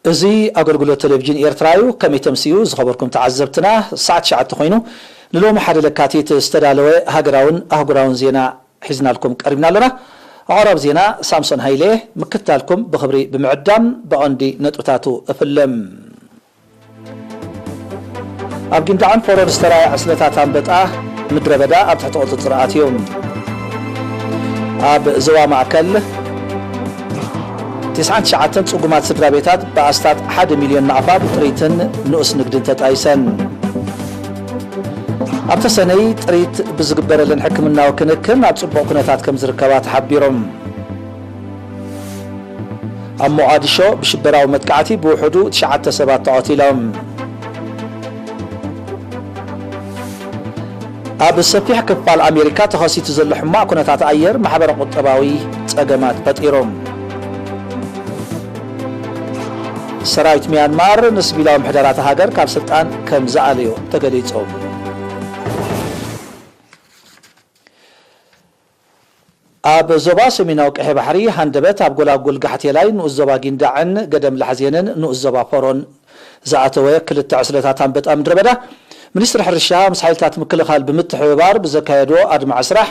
እዚ ኣገልግሎት ቴሌቪዥን ኤርትራ እዩ። ከመይ ተምስዩ ዝኸበርኩም ተዓዘብትና፣ ሰዓት ትሽዓተ ኮይኑ ንሎሚ ሓደ ለካቲት ዝተዳለወ ሃገራውን ኣህጉራውን ዜና ሒዝናልኩም ቀሪብና ኣለና። ኣቕራብ ዜና ሳምሶን ሃይለ፣ ምክትታልኩም ብኽብሪ ብምዕዳም ብቐንዲ ነጥብታቱ እፍልም። ኣብ ጊንዳዕን ፎሮን ዝተራእየ ዕስለታት ኣንበጣ ምድረ በዳ ኣብ ትሕቲ ቁጽጽር ኣትዩ። ኣብ ዞባ ማእከል፣ ትስዓን ትሽዓተን ጽጉማት ስድራ ቤታት ብኣስታት ሓደ ሚልዮን ናቕፋ ብጥሪትን ንኡስ ንግድን ተጣይሰን። ኣብ ተሰነይ ጥሪት ብዝግበረለን ሕክምናዊ ክንክን ኣብ ጽቡቕ ኩነታት ከም ዝርከባ ተሓቢሮም። ኣብ ሞቓዲሾ ብሽበራዊ መጥቃዕቲ ብውሕዱ ትሽዓተ ሰባት ተቐቲሎም። ኣብ ሰፊሕ ክፋል ኣሜሪካ ተኸሲቱ ዘሎ ሕማቕ ኩነታት ኣየር ማሕበረ ቁጠባዊ ጸገማት ፈጢሩ። ሰራዊት ሚያንማር ንስቢላዊ ምሕደራ እታ ሃገር ካብ ስልጣን ከም ዝኣለዮ ተገሊጹ። ኣብ ዞባ ሰሜናዊ ቀይሕ ባሕሪ ሃንደበት ኣብ ጎላጉል ጋሕቴላይ ንኡስ ዞባ ጊንዳዕን ገደም ላሕዜንን ንኡስ ዞባ ፎሮን ዝኣተወ ክልተ ዕስለታት ኣንበጣ ምድረ በዳ፣ ሚኒስትሪ ሕርሻ ምስ ሓይልታት ምክልኻል ብምትሕብባር ብዘካየድዎ ኣድማዒ ስራሕ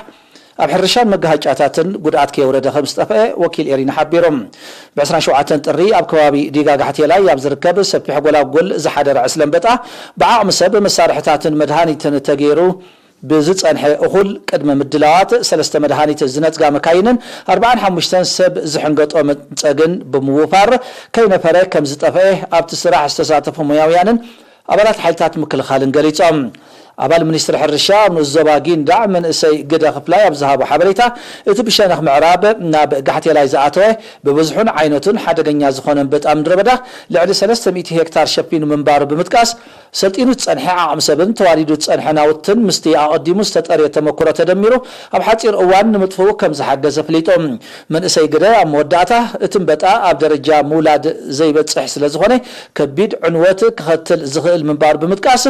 ኣብ ሕርሻን መጋሃጫታትን ጉድኣት ከየውረደ ከም ዝጠፍአ ወኪል ኤሪና ሓቢሩ። ብ ዕስራን ሸውዓተን ጥሪ ኣብ ከባቢ ዲጋ ጋሕቴላይ ኣብ ዝርከብ ሰፊሕ ጎላጉል ዝሓደረ ዕስለ ኣንበጣ ብዓቕሚ ሰብ መሳርሕታትን መድሃኒትን ተገይሩ ብዝጸንሐ እኹል ቅድመ ምድላዋት ሰለስተ መድሃኒት ዝነጽጋ መካይንን ኣርባዓን ሓሙሽተን ሰብ ዝሕንገጦ መንጸግን ብምውፋር ከይነፈረ ከም ዝጠፍአ ኣብቲ ስራሕ ዝተሳተፉ ሞያውያንን ኣባላት ሓይልታት ምክልኻልን ገሊጾም። ኣባል ሚኒስትሪ ሕርሻ ኣብ ንኡስ ዞባ ጊንዳዕ መንእሰይ ግደ ክፍላይ ኣብ ዝሃቦ ሓበሬታ፣ እቲ ብሸነኽ ምዕራብ ናብ ጋሕቴላይ ዝኣተወ ብብዝሑን ዓይነቱን ሓደገኛ ዝኾነ ኣንበጣ ምድረ በዳ ልዕሊ ሰለስተ ሚእቲ ሄክታር ሸፊኑ ምንባሩ ብምጥቃስ፣ ሰልጢኑ ዝጸንሐ ዓቕሚ ሰብን ተዋሊዱ ዝጸንሐ ናውትን ምስቲ ኣቐዲሙ ዝተጠርየ ተመክሮ ተደሚሩ ኣብ ሓጺር እዋን ንምጥፍኡ ከም ዝሓገዘ ኣፍሊጡ። መንእሰይ ግደ ኣብ መወዳእታ፣ እቲ ኣንበጣ ኣብ ደረጃ ምውላድ ዘይበጽሕ ስለ ዝኾነ፣ ከቢድ ዕንወት ከኸትል ዝኽእል ምንባሩ ብምጥቃስ፣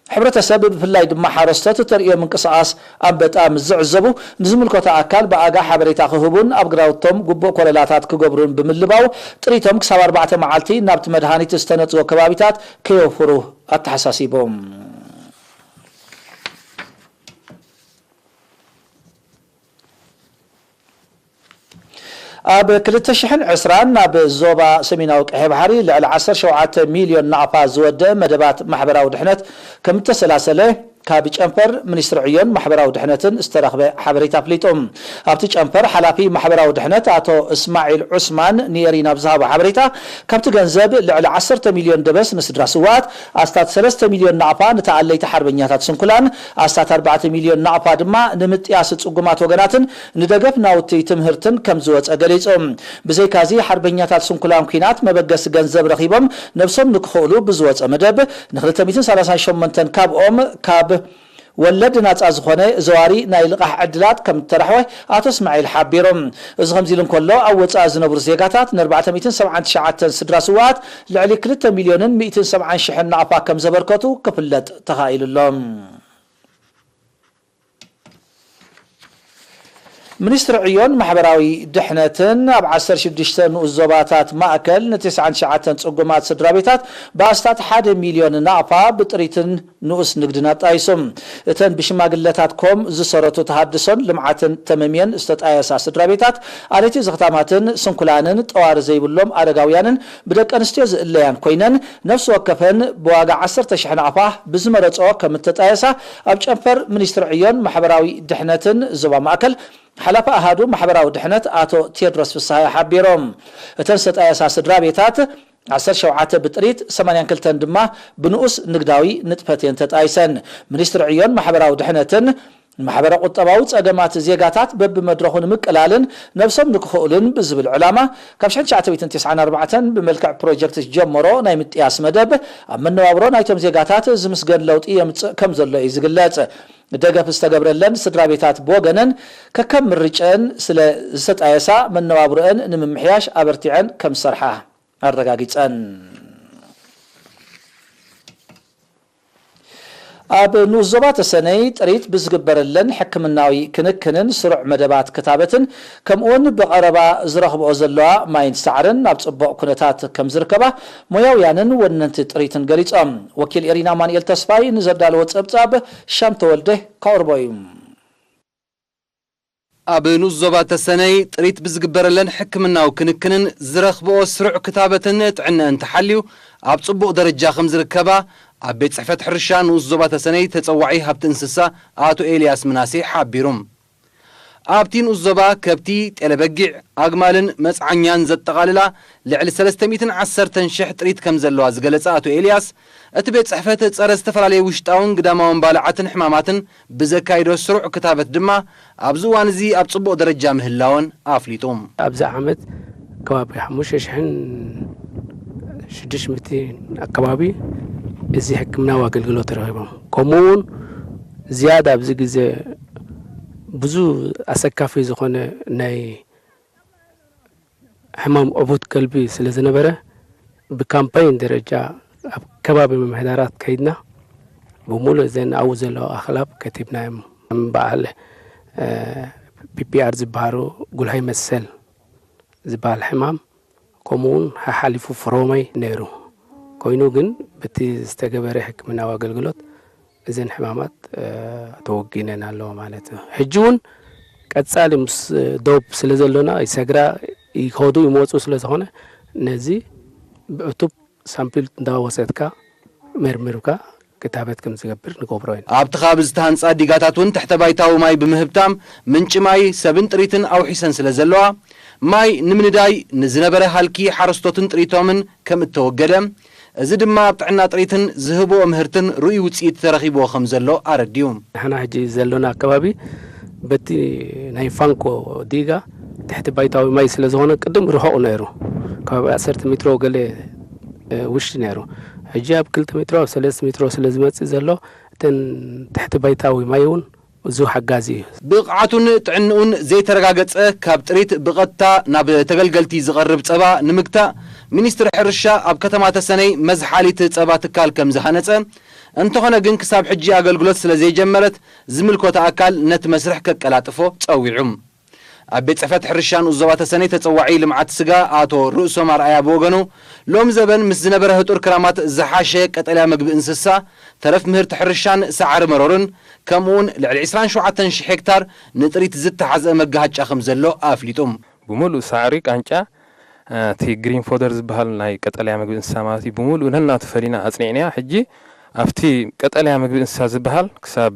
ሕብረተሰብ ብፍላይ ድማ ሓረስቶት እተርእዮ ምንቅስቓስ ኣንበጣ ምስ ዝዕዘቡ፣ ንዝምልከቶ ኣካል ብኣጋ ሓበሬታ ክህቡን ኣብ ግራውቶም ግቡእ ኮለላታት ክገብሩን ብምልባው፣ ጥሪቶም ክሳብ ኣርባዕተ መዓልቲ ናብቲ መድሃኒት ዝተነጽጎ ከባቢታት ከየውፍሩ ኣተሓሳሲቦም። ኣብ ክልተ ሽሕን ዕስራን ናብ ዞባ ሰሜናዊ ቀይሕ ባሕሪ ልዕሊ ዓሰርተ ሸውዓተ ሚልዮን ናቕፋ ዝወደአ መደባት ማሕበራዊ ድሕነት ከም እተሰላሰለ ካብ ጨንፈር ሚኒስትሪ ዕዮን ማሕበራዊ ድሕነትን ዝተረኽበ ሓበሬታ ኣፍሊጡ። ኣብቲ ጨንፈር ሓላፊ ማሕበራዊ ድሕነት ኣቶ እስማዒል ዑስማን ንኤሪና ኣብ ዝሃቦ ሓበሬታ፣ ካብቲ ገንዘብ ልዕሊ ዓሰርተ ሚልዮን ደበስ ንስድራ ስውኣት፣ ኣስታት ሰለስተ ሚልዮን ናቕፋ ንተኣለይቲ ሓርበኛታት ስንኩላን፣ ኣስታት ኣርባዕተ ሚልዮን ናቕፋ ድማ ንምጥያስ ጽጉማት ወገናትን ንደገፍ ናውቲ ትምህርትን ከም ዝወጸ ገሊጹ። ብዘይካዚ፣ ሓርበኛታት ስንኩላን ኲናት መበገሲ ገንዘብ ረኺቦም ነብሶም ንክኽእሉ ብዝወጸ መደብ፣ ንክልተ ሚእትን ሰላሳን ሸሞንተን ካብኦም ካብ ወለድ ናጻ ዝኾነ ዘዋሪ ናይ ልቓሕ ዕድላት ከም እተራሕወ ኣቶ እስማዒል ሓቢሩ። እዚ ከምዚ ኢሉ እንከሎ፣ ኣብ ወጻኢ ዝነብሩ ዜጋታት ንኣርባዕተ ሚእትን ሰብዓን ትሽዓተን ስድራ ስውኣት ልዕሊ ክልተ ሚልዮንን ሚእትን ሰብዓን ሽሕን ናቕፋ ከም ዘበርከቱ ክፍለጥ ተኻኢሉ ኣሎ። ሚኒስትሪ ዕዮን ማሕበራዊ ድሕነትን ኣብ ዓሰርተ ሽዱሽተ ንኡስ ዞባታት ማእከል ንትስዓን ትሽዓተን ጽጉማት ስድራ ቤታት ብኣስታት ሓደ ሚልዮን ናቕፋ ብጥሪትን ንኡስ ንግድን ኣጣይሱ። እተን ብሽማግለታት ኮም ዝሰረቱ ተሃድሶን ልምዓትን ተመምየን ዝተጣየሳ ስድራ ቤታት፣ ኣለይቲ ዘኽታማትን ስንኩላንን ጠዋሪ ዘይብሎም ኣረጋውያንን ብደቂ ኣንስትዮ ዝእለያን ኮይነን፣ ነፍሲ ወከፈን ብዋጋ ዓሰርተ ሽሕ ናቕፋ ብዝመረጽኦ ከም እተጣየሳ ኣብ ጨንፈር ሚኒስትሪ ዕዮን ማሕበራዊ ድሕነትን ዞባ ማእከል ሓላፊ ኣሃዱ ማሕበራዊ ድሕነት ኣቶ ቴድሮስ ፍስሃየ ሓቢሮም። እተን ዝተጣየሳ ስድራ ቤታት ዓሰርተ ሸውዓተ ብጥሪት፣ ሰማንያን ክልተን ድማ ብንኡስ ንግዳዊ ንጥፈት እየን ተጣይሰን። ሚኒስትሪ ዕዮን ማሕበራዊ ድሕነትን ማሕበረ ቁጠባዊ ጸገማት ዜጋታት በብመድረኹ ንምቅላልን ነብሶም ንክኽእሉን ብዝብል ዕላማ፣ ካብ ሽሕን ትሽዓተ ሚእትን ተስዓን ኣርባዕተን ብመልክዕ ፕሮጀክት ዝጀመሮ ናይ ምጥያስ መደብ፣ ኣብ መነባብሮ ናይቶም ዜጋታት ዝምስገን ለውጢ የምጽእ ከም ዘሎ እዩ ዝግለጽ። ደገፍ ዝተገብረለን ስድራ ቤታት ብወገነን፣ ከከም ምርጨን ስለ ዝተጣየሳ፣ መነባብሮአን ንምምሕያሽ ኣበርቲዐን ከም ዝሰርሓ ኣረጋጊጸን። ኣብ ንኡስ ዞባ ተሰነይ ጥሪት ብዝግበረለን ሕክምናዊ ክንክንን ስሩዕ መደባት ክታበትን ከምኡውን ብቐረባ ዝረኽብኦ ዘለዋ ማይን ሳዕርን ናብ ጽቡቕ ኩነታት ከም ዝርከባ ሞያውያንን ወነንቲ ጥሪትን ገሊጾም። ወኪል ኤሪና ማንኤል ተስፋይ ንዘዳለዎ ጸብጻብ ሻም ተወልደ ከቕርቦ እዩ። ኣብ ንኡስ ዞባ ተሰነይ ጥሪት ብዝግበረለን ሕክምናዊ ክንክንን ዝረኽብኦ ስሩዕ ክታበትን ጥዕነአን ተሓልዩ ኣብ ጽቡቕ ደረጃ ከም ዝርከባ ኣብ ቤት ጽሕፈት ሕርሻ ንኡስ ዞባ ተሰነይ ተጸዋዒ ሃብቲ እንስሳ ኣቶ ኤልያስ ምናሴ ሓቢሩ። ኣብቲ ንኡስ ዞባ ከብቲ፣ ጤለበጊዕ፣ ኣግማልን መጽዓኛን ዘጠቓልላ ልዕሊ ሰለስተ ሚእትን ዓሰርተን ሽሕ ጥሪት ከም ዘለዋ ዝገለጸ ኣቶ ኤልያስ፣ እቲ ቤት ጽሕፈት ጸረ ዝተፈላለዩ ውሽጣውን ግዳማውን ባልዓትን ሕማማትን ብዘካይዶ ስሩዕ ክታበት ድማ ኣብዚ እዋን እዚ ኣብ ጽቡቕ ደረጃ ምህላወን ኣፍሊጡ። ኣብዚ ዓመት ከባቢ ሓሙሽተ ሽሕን ሽዱሽተ ሚእትን ኣካባቢ እዚ ሕክምናዊ ኣገልግሎት ረኺቦም። ከምኡ እውን ዝያዳ ኣብዚ ግዜ ብዙ ኣሰካፊ ዝኾነ ናይ ሕማም ዕቡት ከልቢ ስለ ዝነበረ፣ ብካምፓይን ደረጃ ኣብ ከባቢ ምምሕዳራት ከይድና፣ ብምሉእ እዘን ኣብኡ ዘለዋ ኣኽላብ ከቲብናዮም። ከም በዓል፣ እ፣ ፒ ፒ ኣር ዝበሃሉ ጉልሃይ መሰል ዝበሃል ሕማም፣ ከምኡ እውን ሓሓሊፉ ፍሮመይ ነይሩ። ኮይኑ ግን በቲ ዝተገበረ ሕክምናዊ ኣገልግሎት እዘን ሕማማት፣ እ፣ ተወጊነን ኣለዋ ማለት እዩ። ሕጂ እውን ቀጻሊ ምስ ዶብ ስለ ዘሎና ይሰግራ ይኸዱ ይመጹ ስለ ዝኾነ ነዚ ብዕቱብ ሳምፕል እንዳወሰድካ መርሚርካ ክታበት ከም ዝገብር ንገብሮ ኢና። ኣብቲ ከባቢ ዝተሃንጻ ዲጋታት እውን ትሕተ ባይታዊ ማይ ብምህብታም ምንጪ ማይ ሰብን ጥሪትን ኣውሒሰን ስለ ዘለዋ ማይ ንምንዳይ ንዝነበረ ሃልኪ ሓረስቶትን ጥሪቶምን ከም እተወገደ፣ እዚ ድማ ኣብ ጥዕና ጥሪትን ዝህብኦ ምህርትን ርኡይ ውጽኢት ተረኺብዎ ከም ዘሎ ኣረዲኡ። ንሕና ሕጂ ዘሎና ኣከባቢ በቲ ናይ ፋንኮ ዲጋ ትሕቲ ባይታዊ ማይ ስለ ዝኾነ ቅድም ርሑቕ ነይሩ። ከባቢ ዓሰርተ ሜትሮ ገለ፣ እ፣ ውሽጢ ነይሩ። ሕጂ ኣብ ክልተ ሜትሮ፣ ኣብ ሰለስተ ሜትሮ ስለ ዝመጽእ ዘሎ፣ እተን ትሕቲ ባይታዊ ማይ እውን ብዙ ሓጋዚ እዩ። ብቕዓቱን ጥዕንኡን ዘይተረጋገጸ ካብ ጥሪት ብቐጥታ ናብ ተገልገልቲ ዝቐርብ ጸባ ንምግታእ፣ ሚኒስትሪ ሕርሻ ኣብ ከተማ ተሰነይ መዝሓሊት ጸባ ትካል ከም ዝሃነጸ፣ እንተኾነ ግን ክሳብ ሕጂ ኣገልግሎት ስለ ዘይጀመረት፣ ዝምልከቶ ኣካል ነቲ መስርሕ ከቀላጥፎ ጸዊዑ። ኣብ ቤት ጽሕፈት ሕርሻ ንኡስ ዞባ ተሰነይ ተጸዋዒ ልምዓት ስጋ ኣቶ ርእሶም ኣርኣያ ብወገኑ፣ ሎም ዘበን ምስ ዝነበረ ህጡር ክራማት ዝሓሸ ቀጠልያ መግቢ እንስሳ፣ ተረፍ ምህርቲ ሕርሻን ሳዕሪ መሮርን፣ ከምኡውን ልዕሊ ዕስራን ሸውዓተን ሽሕ ሄክታር ንጥሪት ዝተሓዝአ መጋሃጫ ከም ዘሎ ኣፍሊጡ። ብምሉእ ሳዕሪ፣ ቃንጫ፣ እቲ ግሪን ፎደር ዝበሃል ናይ ቀጠልያ መግቢ እንስሳ ማለት እዩ፣ ብምሉእ ነናቱ ፈሊና ኣጽኒዕናያ። ሕጂ ኣብቲ ቀጠልያ መግቢ እንስሳ ዝበሃል ክሳብ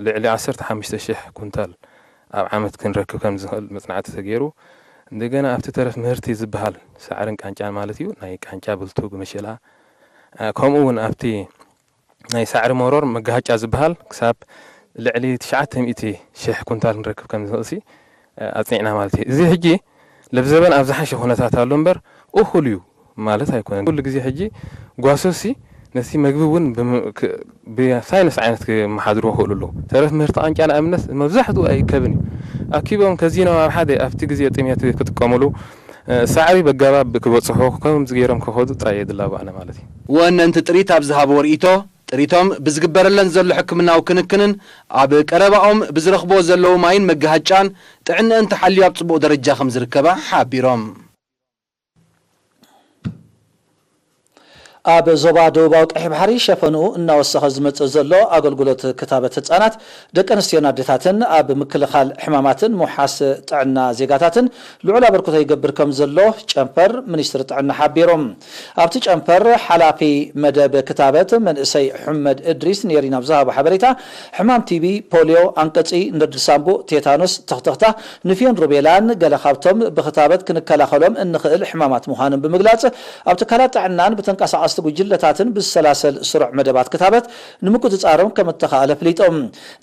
ልዕሊ ዓሰርተ ሓሙሽተ ሽሕ ኩንታል ኣብ ዓመት ክንረክብ ከም ዝኽእል መጽናዕቲ ተገይሩ። እንደገና ኣብቲ ተረፍ ምህርቲ ዝበሃል ሳዕርን ቃንጫን ማለት እዩ፣ ናይ ቃንጫ፣ ብልቱግ፣ መሸላ፣ እ፣ ከምኡ እውን ኣብቲ ናይ ሳዕሪ መሮር መጋሃጫ ዝበሃል ክሳብ ልዕሊ ትሽዓተ ሚእቲ ሽሕ ኩንታል ክንረክብ ከም ዝኽእልሲ፣ እ፣ ኣጽኒዕና ማለት እዩ። እዚ ሕጂ ለብዘበን ኣብ ዝሓሸ ኩነታት ኣሎ እምበር እኹል እዩ ማለት ኣይኮነን። ኩሉ ግዜ ሕጂ ጓሶሲ ነቲ መግቢ እውን ብም-፣ ክ-፣ ብሳይንስ ዓይነት ክመሓድርዎ ክኽእሉ ኣለዉ። ተረፍ ምህርቲ ቃንጫ ንኣብነት መብዛሕትኡ ኣይእከብን እዩ። ኣኪቦም ከዚኖም ኣብ ሓደ ኣብቲ ግዜ ጥሜት ክጥቀሙሉ፣ እ፣ ሳዕሪ በጋባብ ክበጽሑ ከምዚ ገይሮም ክኸዱ ጥራይ የድላቡ ኣነ ማለት እዩ። ወነንቲ ጥሪት ኣብ ዝሃብዎ ርእይቶ፣ ጥሪቶም ብዝግበረለን ዘሎ ሕክምናዊ ክንክንን ኣብ ቀረባኦም ብዝረኽብዎ ዘለዉ ማይን መጋሃጫን ጥዕነአን ተሓልዩ ኣብ ጽቡቕ ደረጃ ከም ዝርከባ ሓቢሮም። ኣብ ዞባ ደቡባዊ ቀይሕ ባሕሪ ሸፈንኡ እናወሰኸ ዝመጽእ ዘሎ ኣገልግሎት ክታበት ህጻናት፣ ደቂ ኣንስትዮን ኣዴታትን ኣብ ምክልኻል ሕማማትን ምውሓስ ጥዕና ዜጋታትን ልዑል ኣበርክቶ ይገብር ከም ዘሎ ጨንፈር ሚኒስትሪ ጥዕና ሓቢሩ። ኣብቲ ጨንፈር ሓላፊ መደብ ክታበት መንእሰይ ሑመድ እድሪስ ኔሪን ኣብ ዝሃቦ ሓበሬታ፣ ሕማም ቲቢ፣ ፖልዮ፣ ኣንቀጺ፣ ነድሪ ሳምቡእ፣ ቴታኖስ፣ ትኽትኽታ፣ ንፍዮን ሩቤላን ገለ ካብቶም ብክታበት ክንከላኸሎም እንኽእል ሕማማት ምዃኖም ብምግላጽ፣ ኣብ ትካላት ጥዕናን ብተንቀሳቐስቲ ጉጅለታትን ብዝሰላሰል ስሩዕ መደባት ክታበት ንምቁጽጻሮም ከም እተኻእለ ኣፍሊጦም።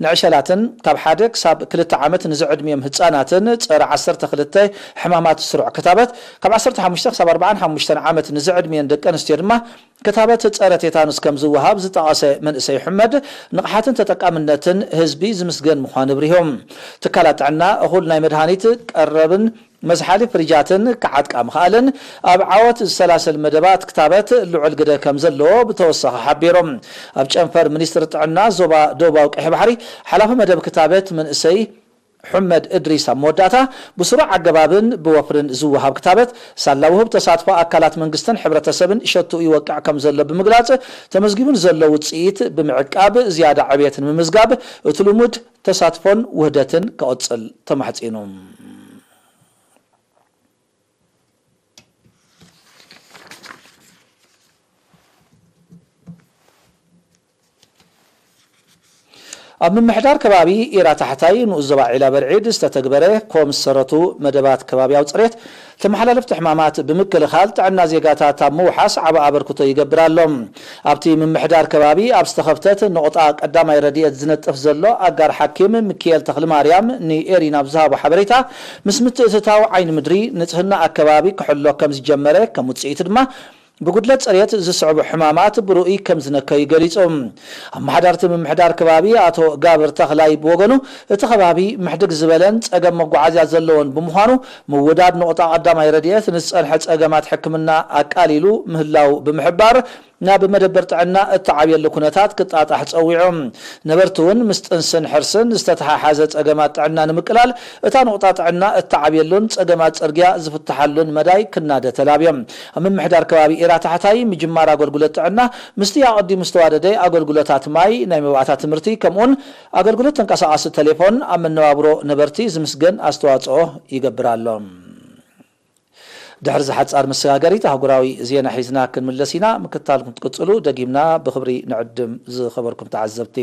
ንዕሸላትን ካብ ሓደ ክሳብ ክልተ ዓመት ንዝዕድሚኦም ህጻናትን ጸረ ዓሰርተ ክልተ ሕማማት ስሩዕ ክታበት፣ ካብ ዓሰርተ ሓሙሽተ ክሳብ ኣርባዓን ሓሙሽተን ዓመት ንዝዕድሚኦን ደቂ ኣንስትዮ ድማ ክታበት ጸረ ቴታኑስ ከም ዝወሃብ ዝጠቐሰ መንእሰይ ሑመድ፣ ንቕሓትን ተጠቃምነትን ህዝቢ ዝምስገን ምዃኑ ኣብሪሆም። ትካላት ጥዕና እኹል ናይ መድሃኒት ቀረብን መዝሓሊ ፍሪጃትን ክዓጥቃ ምኽኣለን ኣብ ዓወት ዝሰላሰል መደባት ክታበት ልዑል ግደ ከም ዘለዎ ብተወሳኺ ሓቢሮም። ኣብ ጨንፈር ሚኒስትሪ ጥዕና ዞባ ደቡባዊ ቀይሕ ባሕሪ ሓላፊ መደብ ክታበት መንእሰይ ሑመድ እድሪስ ኣብ መወዳእታ ብስሩዕ ኣገባብን ብወፍርን ዝወሃብ ክታበት ሳላ ውህብ ተሳትፎ ኣካላት መንግስትን ሕብረተሰብን ሸትኡ ይወቅዕ ከም ዘሎ ብምግላጽ ተመዝጊቡ ንዘሎ ውጽኢት ብምዕቃብ ዝያዳ ዕብየት ንምምዝጋብ እቲ ልሙድ ተሳትፎን ውህደትን ክቕጽል ተማሕጺኑ። ኣብ ምምሕዳር ከባቢ ኢራ ታሕታይ ንኡስ ዞባ ዒላ በርዒድ ዝተተግበረ ኮምስ ሰረቱ መደባት ከባብያዊ ጽሬት ተመሓላለፍቲ ሕማማት ብምክልኻል ጥዕና ዜጋታት ኣብ ምውሓስ ዓቢ ኣበርክቶ ይገብር ኣሎ። ኣብቲ ምምሕዳር ከባቢ ኣብ ዝተኸፍተት ነቑጣ ቀዳማይ ረድኤት ዝነጥፍ ዘሎ ኣጋር ሓኪም ሚኪኤል ተኽልማርያም ንኤሪና ኣብ ዝሃቦ ሓበሬታ፣ ምስ ምትእትታው ዓይኒ ምድሪ ንጽህና ኣከባቢ ክሕሎ ከም ዝጀመረ፣ ከም ውጽኢቱ ድማ ብጉድለት ጽሬት ዝስዕቡ ሕማማት ብርኡይ ከም ዝነከዩ ገሊጹ። ኣመሓዳርቲ ምምሕዳር ከባቢ ኣቶ ጋብር ተኽላይ ብወገኑ፣ እቲ ከባቢ ምሕድግ ዝበለን ጸገም መጓዓዝያ ዘለዎን ብምዃኑ፣ ምውዳድ ነቑጣ ቀዳማይ ረድኤት ንዝጸንሐ ጸገማት ሕክምና ኣቃሊሉ ምህላው ብምሕባር፣ ናብ መደበር ጥዕና እተዓብየሉ ኩነታት ክጣጣሕ ጸዊዑ። ነበርቲ እውን ምስ ጥንስን ሕርስን ዝተተሓሓዘ ጸገማት ጥዕና ንምቅላል እታ ነቑጣ ጥዕና እተዓብየሉን ጸገማት ጽርግያ ዝፍትሓሉን መዳይ ክናደ ተላብዮም። ኣብ ምምሕዳር ከባቢ ኢራ ታሕታይ ምጅማር ኣገልግሎት ጥዕና ምስቲ ኣቐዲሙ ዝተዋደደ ኣገልግሎታት ማይ፣ ናይ መባእታ ትምህርቲ ከምኡውን ኣገልግሎት ተንቀሳቓሲ ቴሌፎን ኣብ መነባብሮ ነበርቲ ዝምስገን ኣስተዋጽኦ ይገብር ኣሎ። ድሕሪ ዝሓጻር መሰጋገሪት ኣህጉራዊ ዜና ሒዝና ክንምለስ ኢና። ምክትታልኩም ትቅጽሉ ደጊምና ብኽብሪ ንዕድም ዝኸበርኩም ተዓዘብቲ።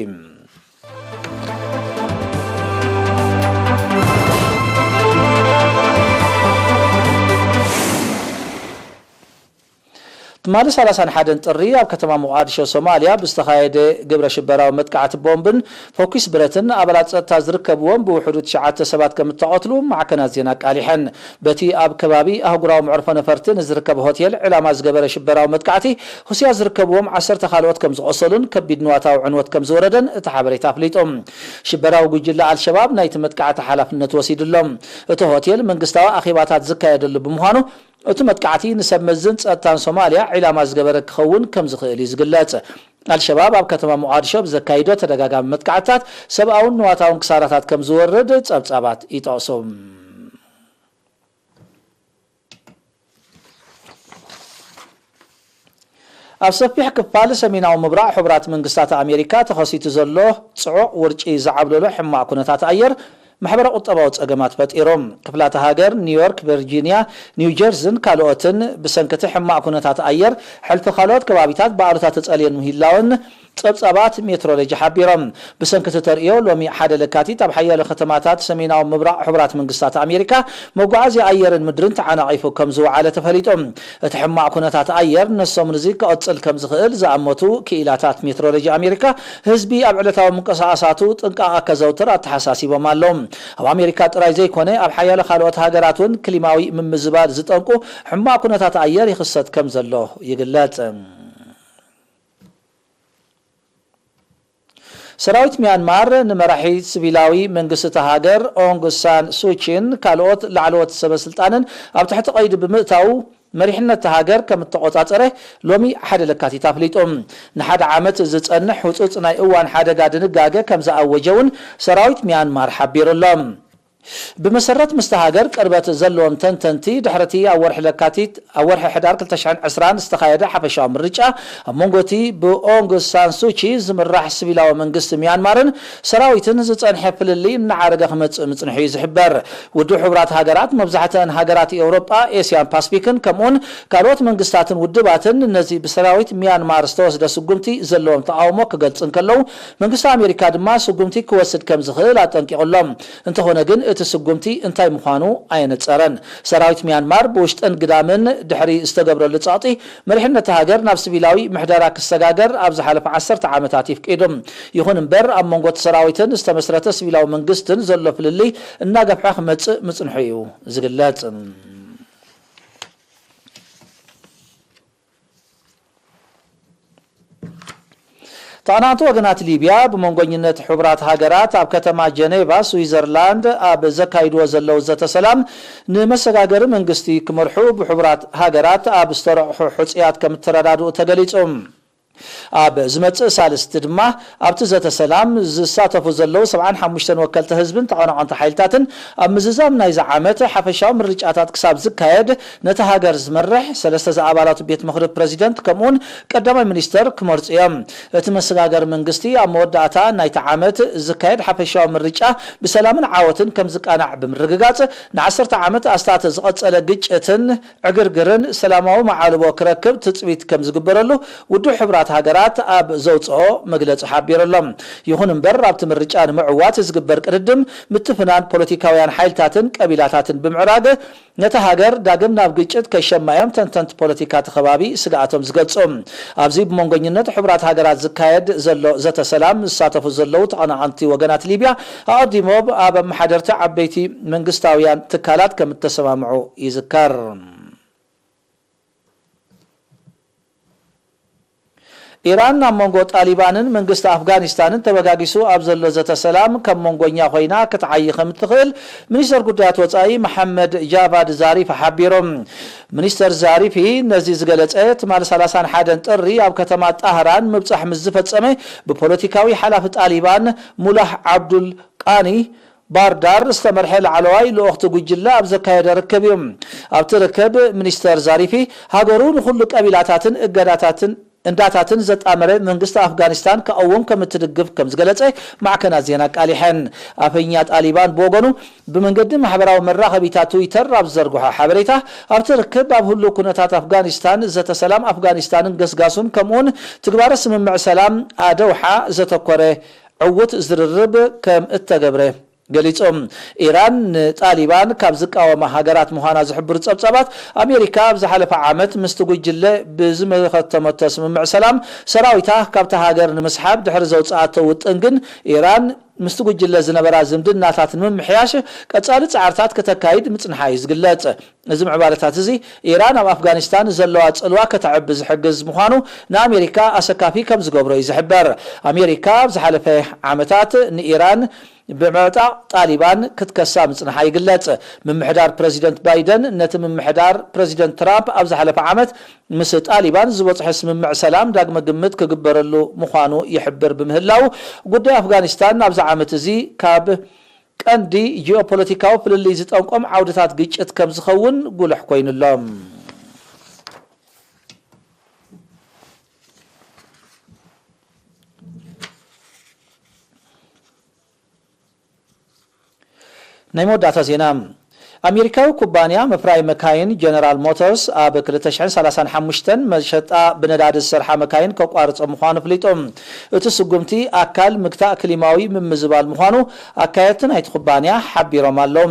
ትማሊ ሰላሳን ሓደን ጥሪ ኣብ ከተማ ሞቓድሾ ሶማልያ ብዝተኻየደ ግብረ ሽበራዊ መጥቃዕቲ ቦምብን ፈኲስ ብረትን ኣባላት ጸጥታ ዝርከብዎም ብውሕዱ ትሽዓተ ሰባት ከም እተቐትሉ ማዕከናት ዜና ኣቃሊሐን። በቲ ኣብ ከባቢ ኣህጉራዊ መዕርፎ ነፈርቲ ንዝርከብ ሆቴል ዕላማ ዝገበረ ሽበራዊ መጥቃዕቲ ሩስያ ዝርከብዎም ዓሰርተ ካልኦት ከም ዝቖሰሉን ከቢድ ንዋታዊ ዕንወት ከም ዝወረደን እቲ ሓበሬታ ኣፍሊጡ። ሽበራዊ ጉጅለ ኣልሸባብ ናይቲ መጥቃዕቲ ሓላፍነት ወሲዱ ኣሎ። እቲ ሆቴል መንግስታዊ ኣኼባታት ዝካየደሉ ብምዃኑ፣ እቲ መጥቃዕቲ ንሰብ መዝን ጸጥታን ሶማልያ ዒላማ ዝገበረ ክኸውን ከም ዝኽእል እዩ ዝግለጽ። ኣልሸባብ ኣብ ከተማ ሞቓድሾ ብዘካይዶ ተደጋጋሚ መጥቃዕትታት ሰብኣውን ንዋታውን ክሳራታት ከም ዝወርድ ጸብጻባት ይጠቕሱ። ኣብ ሰፊሕ ክፋል ሰሜናዊ ምብራቕ ሕቡራት መንግስታት ኣሜሪካ ተኸሲቱ ዘሎ ጽዑቕ ውርጪ ዝዓብለሎ ሕማቕ ኩነታት ኣየር ማሕበረ ቁጠባዊ ጸገማት ፈጢሩ። ክፍላተ ሃገር ኒውዮርክ፣ ቨርጂንያ፣ ኒው ጀርዝን ካልኦትን ብሰንክቲ ሕማቕ ኩነታት ኣየር ሕልፊ ካልኦት ከባቢታት ብኣሉታ ተጸልየን ምህላወን ጸብጻባት ሜትሮሎጂ ሓቢሮም። ብሰንክቲ ተርእዮ ሎሚ ሓደ ለካቲት ኣብ ሓያሎ ከተማታት ሰሜናዊ ምብራቕ ሕቡራት መንግስታት ኣሜሪካ መጓዓዝያ ኣየርን ምድርን ተዓናቒፉ ከም ዝወዓለ ተፈሊጡ። እቲ ሕማቕ ኩነታት ኣየር ነሰሙን እዚ ክቕጽል ከም ዝኽእል ዝኣመቱ ክኢላታት ሜትሮሎጂ ኣሜሪካ፣ ህዝቢ ኣብ ዕለታዊ ምንቅስቓሳቱ ጥንቃቐ ከዘውትር ኣተሓሳሲቦም ኣለዉ። ኣብ ኣሜሪካ ጥራይ ዘይኮነ፣ ኣብ ሓያሎ ካልኦት ሃገራት እውን ክሊማዊ ምምዝባል ዝጠንቁ ሕማቕ ኩነታት ኣየር ይኽሰት ከም ዘሎ ይግለጽ። ሰራዊት ሚያንማር ንመራሒ ሲቪላዊ መንግስቲ እታ ሃገር ኦንግ ሳን ሱቺን ካልኦት ላዕለዎት ሰበ ስልጣንን ኣብ ትሕቲ ቀይዲ ብምእታዉ፣ መሪሕነት እታ ሃገር ከም እተቖጻጸረ ሎሚ ሓደ ለካቲት ኣፍሊጡ። ንሓደ ዓመት ዝጸንሕ ህጹጽ ናይ እዋን ሓደጋ ድንጋገ ከም ዝኣወጀ እውን ሰራዊት ሚያንማር ሓቢሩ ኣሎ። ብመሰረት ምስታ ሃገር ቅርበት ዘለዎም ተንተንቲ፣ ድሕሪ እቲ ኣብ ወርሒ ለካቲት፣ ኣብ ወርሒ ሕዳር ክልተ ሽሕን ዕስራን ዝተኻየደ ሓፈሻዊ ምርጫ፣ ኣብ መንጎ እቲ ብኦንግ ሳን ሱቺ ዝምራሕ ሲቪላዊ መንግስቲ ሚያንማርን ሰራዊትን ዝጸንሐ ፍልልይ እናዓረገ ክመጽእ ምጽንሑ እዩ ዝሕበር። ውድብ ሕቡራት ሃገራት፣ መብዛሕትአን ሃገራት ኤውሮጳ፣ ኤስያን ፓስፊክን ከምኡውን ካልኦት መንግስታትን ውድባትን ነዚ ብሰራዊት ሚያንማር ዝተወስደ ስጉምቲ ዘለዎም ተቓውሞ ክገልጹ እንከለዉ፣ መንግስቲ ኣሜሪካ ድማ ስጉምቲ ክወስድ ከም ዝኽእል ኣጠንቂቑ ኣሎ። እንተኾነ ግን እቲ ስጉምቲ እንታይ ምዃኑ ኣየነጸረን። ሰራዊት ሚያንማር ብውሽጥን ግዳምን ድሕሪ ዝተገብረሉ ጸቕጢ መሪሕነት እታ ሃገር ናብ ሲቪላዊ ምሕደራ ክሰጋገር ኣብ ዝሓለፈ ዓሰርተ ዓመታት ይፍቂዱ። ይኹን እምበር ኣብ መንጎ እቲ ሰራዊትን ዝተመስረተ ሲቪላዊ መንግስትን ዘሎ ፍልልይ እናገፍሐ ክመጽእ ምጽንሑ እዩ ዝግለጽ። ተቐናቕንቲ ወገናት ሊብያ ብመንጎኝነት ሕቡራት ሃገራት ኣብ ከተማ ጀኔቫ ስዊዘርላንድ ኣብ ዘካይድዎ ዘለዉ ዘተ ሰላም፣ ንመሰጋገሪ መንግስቲ ክመርሑ ብሕቡራት ሃገራት ኣብ ዝተረቑሑ ሕጹያት ከም እተረዳድኡ ተገሊጹ። ኣብ ዝመጽእ ሳልስቲ ድማ ኣብቲ ዘተ ሰላም ዝሳተፉ ዘለዉ ሰብዓን ሓሙሽተን ወከልቲ ህዝብን ተቐናቐንቲ ሓይልታትን ኣብ ምዝዛም ናይዚ ዓመት ሓፈሻዊ ምርጫታት ክሳብ ዝካየድ ነቲ ሃገር ዝመርሕ ሰለስተ ዝኣባላቱ ቤት ምኽሪ ፕረዚደንት ከምኡውን ቀዳማይ ሚኒስተር ክመርጹ እዮም። እቲ መሰጋገሪ መንግስቲ ኣብ መወዳእታ ናይቲ ዓመት ዝካየድ ሓፈሻዊ ምርጫ ብሰላምን ዓወትን ከም ዝቃናዕ ብምርግጋጽ፣ ንዓሰርተ ዓመት ኣስታት ዝቐጸለ ግጭትን ዕግርግርን ሰላማዊ መዓልቦ ክረክብ ትጽቢት ከም ዝግበረሉ ውድብ ሕቡራት ሃገራት ኣብ ዘውጽኦ መግለጺ ሓቢሩ ኣሎ። ይኹን እምበር፣ ኣብቲ ምርጫ ንምዕዋት ዝግበር ቅድድም ምትፍናን ፖለቲካውያን ሓይልታትን ቀቢላታትን ብምዕራግ፣ ነታ ሃገር ዳግም ናብ ግጭት ከሸማ እዮም ተንተንቲ ፖለቲካ እቲ ከባቢ ስግኣቶም ዝገልጹ። ኣብዚ ብመንጎኝነት ሕቡራት ሃገራት ዝካየድ ዘሎ ዘተ ሰላም ዝሳተፉ ዘለዉ ተቐናቐንቲ ወገናት ሊብያ፣ ኣቐዲሞም ኣብ ኣመሓደርቲ ዓበይቲ መንግስታውያን ትካላት ከም እተሰማምዑ ይዝከር። ኢራን ኣብ መንጎ ጣሊባንን መንግስቲ ኣፍጋኒስታንን ተበጋጊሱ ኣብ ዘሎ ዘተ ሰላም ከም መንጎኛ ኮይና ክትዓዪ ከም እትኽእል ሚኒስተር ጉዳያት ወጻኢ መሓመድ ጃቫድ ዛሪፍ ሓቢሮም። ሚኒስተር ዛሪፊ ነዚ ዝገለጸ ትማሊ ሰላሳን ሓደን ጥሪ ኣብ ከተማ ጣህራን ምብጻሕ ምስ ዝፈጸመ ብፖለቲካዊ ሓላፊ ጣሊባን ሙላህ ዓብዱል ቃኒ ባርዳር ዝተመርሐ ላዕለዋይ ልኡኽቲ ጉጅለ ኣብ ዘካየደ ርክብ እዩ። ኣብቲ ርክብ ሚኒስተር ዛሪፊ ሃገሩ ንኹሉ ቀቢላታትን እገዳታትን እንዳታትን ዘጣመረ መንግስቲ ኣፍጋኒስታን ክኣውም ከም እትድግፍ ከም ዝገለጸ ማዕከናት ዜና ኣቃሊሐን። ኣፈኛ ጣሊባን ብወገኑ ብመንገዲ ማሕበራዊ መራኸቢታት ትዊተር ኣብ ዝዘርግሖ ሓበሬታ፣ ኣብቲ ርክብ ኣብ ህሉው ኩነታት ኣፍጋኒስታን፣ ዘተ ሰላም ኣፍጋኒስታንን ገስጋሱን ከምኡውን ትግባረ ስምምዕ ሰላም ኣደውሓ ዘተኮረ ዕዉት ዝርርብ ከም እተገብረ ገሊጹ። ኢራን ንጣሊባን ካብ ዝቃወማ ሃገራት ምዃና ዝሕብሩ ጸብጻባት፣ ኣሜሪካ ኣብ ዝሓለፈ ዓመት ምስቲ ጉጅለ ብዝመኸተመቶ ስምምዕ ሰላም ሰራዊታ ካብታ ሃገር ንምስሓብ ድሕሪ ዘውጽኣቶ ውጥን ግን፣ ኢራን ምስቲ ጉጅለ ዝነበራ ዝምድናታት ንምምሕያሽ ቀጻሊ ጻዕርታት ከተካይድ ምጽንሓ እዩ ዝግለጽ። እዚ ምዕባለታት እዚ፣ ኢራን ኣብ ኣፍጋኒስታን ዘለዋ ጽልዋ ከተዕቢ ዝሕግዝ ምዃኑ ንኣሜሪካ ኣሰካፊ ከም ዝገብሮ እዩ ዝሕበር። ኣሜሪካ ኣብ ዝሓለፈ ዓመታት ንኢራን ብምዕጣቕ ጣሊባን ክትከሳ ምጽንሓ ይግለጽ። ምምሕዳር ፕረዚደንት ባይደን ነቲ ምምሕዳር ፕረዚደንት ትራምፕ ኣብ ዝሓለፈ ዓመት ምስ ጣሊባን ዝበጽሖ ስምምዕ ሰላም ዳግመ ግምት ክግበረሉ ምዃኑ ይሕብር ብምህላው፣ ጉዳይ ኣፍጋኒስታን ናብዚ ዓመት እዚ ካብ ቀንዲ ጂኦፖለቲካዊ ፍልልይ ዝጠንቆም ዓውድታት ግጭት ከም ዝኸውን ጉልሕ ኮይኑ ኣሎ። ናይ መወዳእታ ዜና። ኣሜሪካዊ ኩባንያ ምፍራይ መካይን ጀነራል ሞተርስ ኣብ ክልተ ሽሕን ሰላሳን ሓሙሽተን መሸጣ ብነዳዲ ዝሰርሓ መካይን ከቋርጾ ምዃኑ ኣፍሊጡ። እቲ ስጉምቲ ኣካል ምግታእ ክሊማዊ ምምዝባል ምዃኑ ኣካየድቲ ናይቲ ኩባንያ ሓቢሮም ኣለዉ።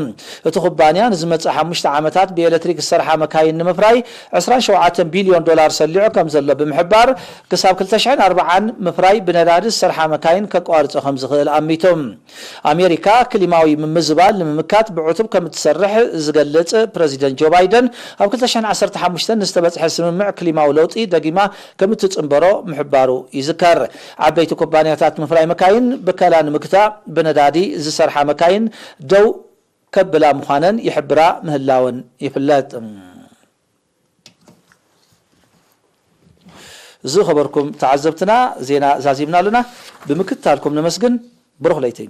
እቲ ኩባንያ ንዝመጽእ ሓሙሽተ ዓመታት ብኤሌክትሪክ ዝሰርሓ መካይን ንምፍራይ ዕስራን ሸውዓተን ቢልዮን ዶላር ሰሊዑ ከም ዘሎ ብምሕባር፣ ክሳብ ክልተ ሽሕን ኣርባዓን ምፍራይ ብነዳዲ ዝሰርሓ መካይን ከቋርጾ ከም ዝኽእል ኣሚቱ። ኣሜሪካ ክሊማዊ ምምዝባል ንምምካት ብዕቱብ ከም እትሰርሕ ዝገልጽ ፕረዚደንት ጆ ባይደን፣ ኣብ ክልተ ሽሕን ዓሰርተ ሓሙሽተን ንዝተበጽሐ ስምምዕ ክሊማዊ ለውጢ ደጊማ ከም እትጽንበሮ ምሕባሩ ይዝከር። ዓበይቲ ኩባንያታት ምፍራይ መካይን ብከላ ንምግታእ ብነዳዲ ዝሰርሓ መካይን ደው ከብላ ምዃነን ይሕብራ ምህላወን ይፍለጥ። ዝኸበርኩም ተዓዘብትና፣ ዜና ዛዚምና ኣለና። ብምክትታልኩም ነመስግን። ብሩኽ ለይቲ።